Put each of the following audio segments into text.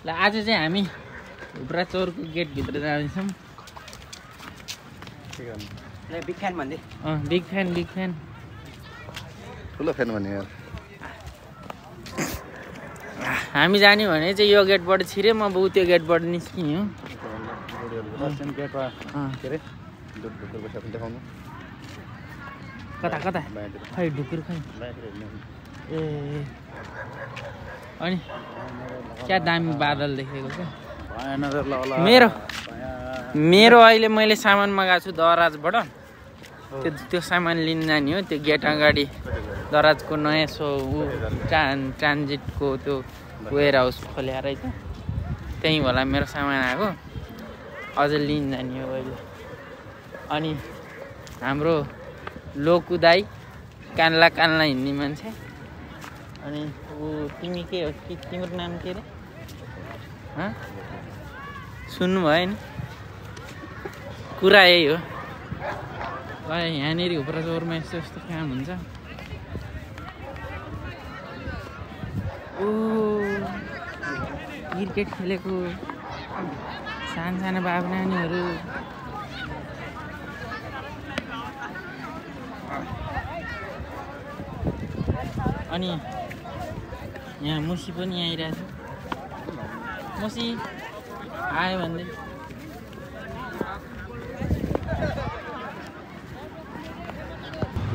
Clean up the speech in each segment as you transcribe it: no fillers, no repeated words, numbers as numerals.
ल आज चाहिँ हामी हुप्रा चौरको गेटभित्र जाँदैछौँ। बिग फ्यान भन्दै बिग फ्यान ठुलो फ्यान भने यार। हामी जाने भने चाहिँ यो गेटबाट छिरे म बउ त्यो गेटबाट निस्किने हो। कता कता खै ढुकुर खै ए अनि क्या दामी बादल देखेको क्या। मेरो अहिले मैले सामान मगाएको छु दराजबाट। त्यो सामान लिन जाने हो। त्यो गेट अगाडि दराजको नयाँ ट्रान्जिटको त्यो वेयर हाउस खोल्या रहेछ। त्यहीँ होला मेरो सामान आएको। अझ लिन जाने हो अहिले। अनि हाम्रो लोकु दाई कान्ला हिँड्ने मान्छे। अनि ऊ तिमी के हो कि तिम्रो नाम के अरे? सुन्नु भयो नि कुरा यही हो। यहाँनिर हुप्रा चौरमा यस्तो यस्तो काम हुन्छ। ओ क्रिकेट खेलेको सानो बाबु नानीहरू। अनि यहाँ मुसी पनि आइरहेछ। मुसी आयो भन्दै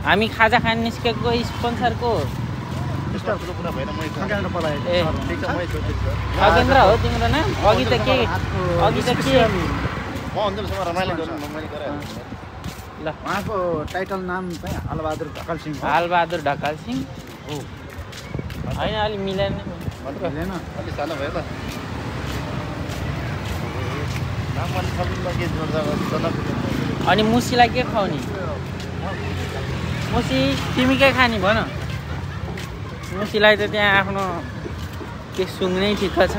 हामी खाजा खान निस्केको स्पोन्सरको खगेन्द्र हो तिम्रो नाम? अघि त के ल उहाँको टाइटल नाम चाहिँ हालबहादुर ढकाल सिंह हो। हालबहादुर ढकाल सिंह हो होइन अलि मिलेन अलिक सानो भयो त। अनि मुसीलाई के खुवाउने? मुसी तिमी के खाने भन? मुसीलाई त त्यहाँ आफ्नो के सुँग्नै ठिक्क छ।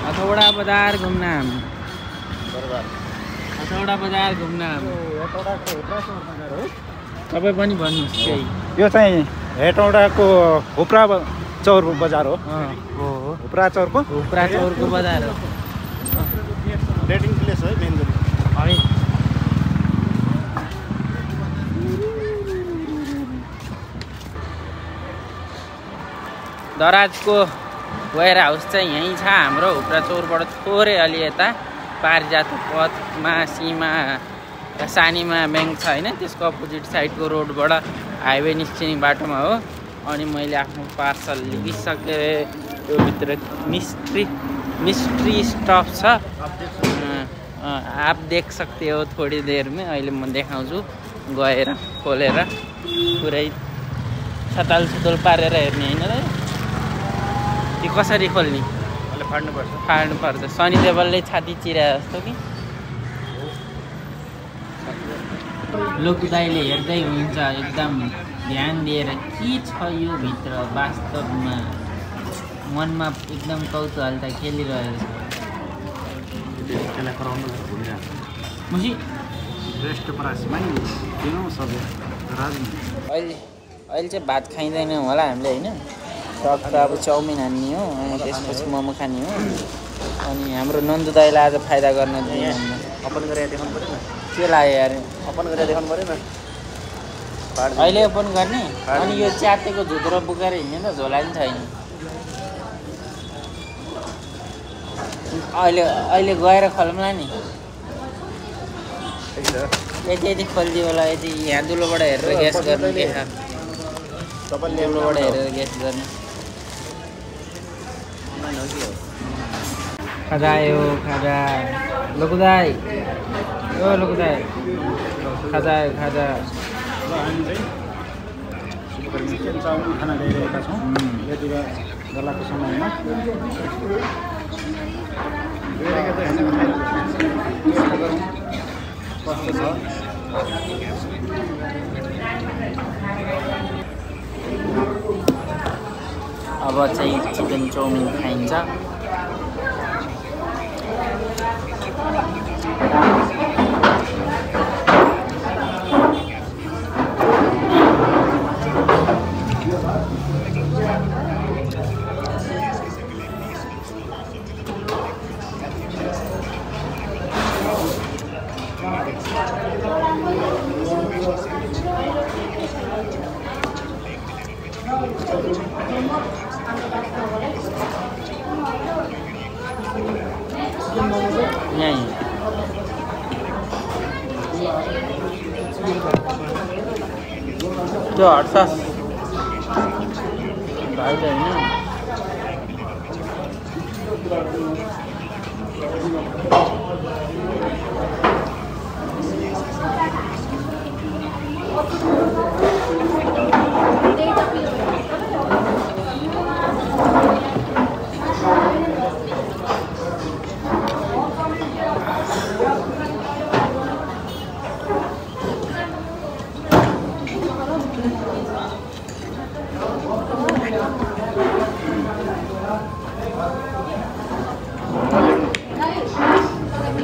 हथौडा बजार घुम्नाम। हथौडा बजार घुम्नाम। तपाईँ पनि भन्नुहोस् केही। यो चाहिँ हेटौडाको हुप्रा चौर बजार हो। हुप्रा चौरको बजार हो। डेटिङ प्लेस है मेन गरी है। दराजको वेयर हाउस चाहिँ यहीँ छ हाम्रो हुप्रा चौरबाट थोरै अलि यता पारिजात पथमा सीमा सानीमा ब्याङ्क छ होइन, त्यसको अपोजिट साइडको रोडबाट हाइवे निस्किने बाटोमा हो। अनि मैले आफ्नो पार्सल लिइसकेँ। यो भित्र मिस्ट्री स्टफ छ। आप देख सकते हो थोड़ी देर में। अहिले म देखाउँछु गएर खोलेर पुरै छताल पारेर हेर्ने होइन र। त्यो कसरी खोल्ने? फाड्नुपर्छ। सनी देवलले छाती चिरा जस्तो कि। लोकु दाइले हेर्दै हुन्छ एकदम ध्यान दिएर के छ यो भित्र। वास्तवमा मनमा एकदम कौतूहलता खेलिरहेको छ। अहिले चाहिँ भात खाइँदैन होला हामीले होइन। टक त अब चाउमिन हान्ने हो, त्यसपछि मोमो खाने हो। अनि हाम्रो नन्दु दाइलाई आज फाइदा गर्न दिनु ओपन गरेर देखाउनु पऱ्यो न। के लाग्यो यार? ओपन गरेर देखाउनु पऱ्यो न। अहिले ओपन गर्ने। अनि यो च्यातेको झुद्रो बोकेर हिँड्ने त झोला पनि छैन। अहिले गएर खोलौँला नि। यति खोलिदियो होला। यति यहाँ दुलोबाट हेरेर ग्यास गर्नु के छ? दुलोबाट हेरेर ग्यास गर्ने। खाजा आयो खाजा। लोकु दाइ ओ लोकु दाइ खाजा आयो खाजा। चिकन चाउमिन खाना ल्याइरहेका छौँ यति बेलाको समयमा। कस्तो छ? अब चाहिँ चिकन चाउमिन खाइन्छ। यहीँ त्यो हट्छ भाइ त होइन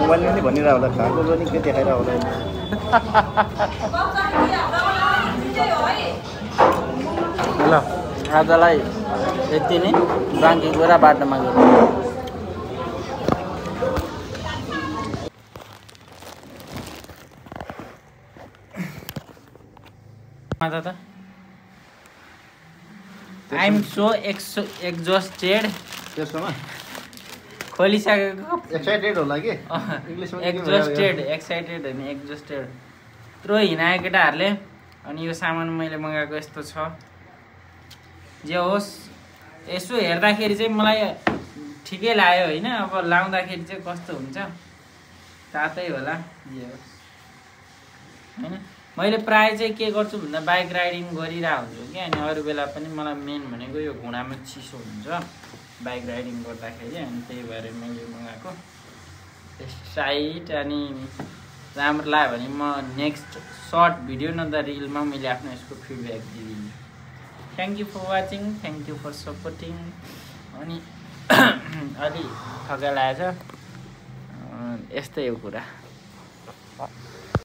मोबाइलमा नि भनिरहेको होला खाएको पनि के देखाइरहेको होला ल आजलाई यति नै बाँकी गोरा बाटोमा गयो आइएम सो एक्जस्टेड त्यसमा खोलिसकेको एक्साइटेड होला कि इङ्ग्लिसमा एक्साइटेड होइन एक्जस्टेड यत्रो हिँडायो केटाहरूले अनि यो सामान मैले मगाएको यस्तो छ जे होस् यसो हेर्दाखेरि चाहिँ मलाई ठिकै लाग्यो होइन अब लाउँदाखेरि चाहिँ कस्तो हुन्छ तातै होला जे होस् होइन मैले प्रायः चाहिँ के गर्छु भन्दा बाइक राइडिङ गरिरहेको हुन्छु कि अनि अरू बेला पनि मलाई मेन भनेको यो घुँडामा चिसो हुन्छ बाइक राइडिङ गर्दाखेरि अनि त्यही भएर मैले मगाएको साइट अनि राम्रो लाग्यो भने म नेक्स्ट सर्ट भिडियो न त रिलमा मैले आफ्नो यसको फिडब्याक दिइदिन्छु thank you for watching thank you for supporting अनि अलि थकाइ लागेको छ यस्तै हो कुरा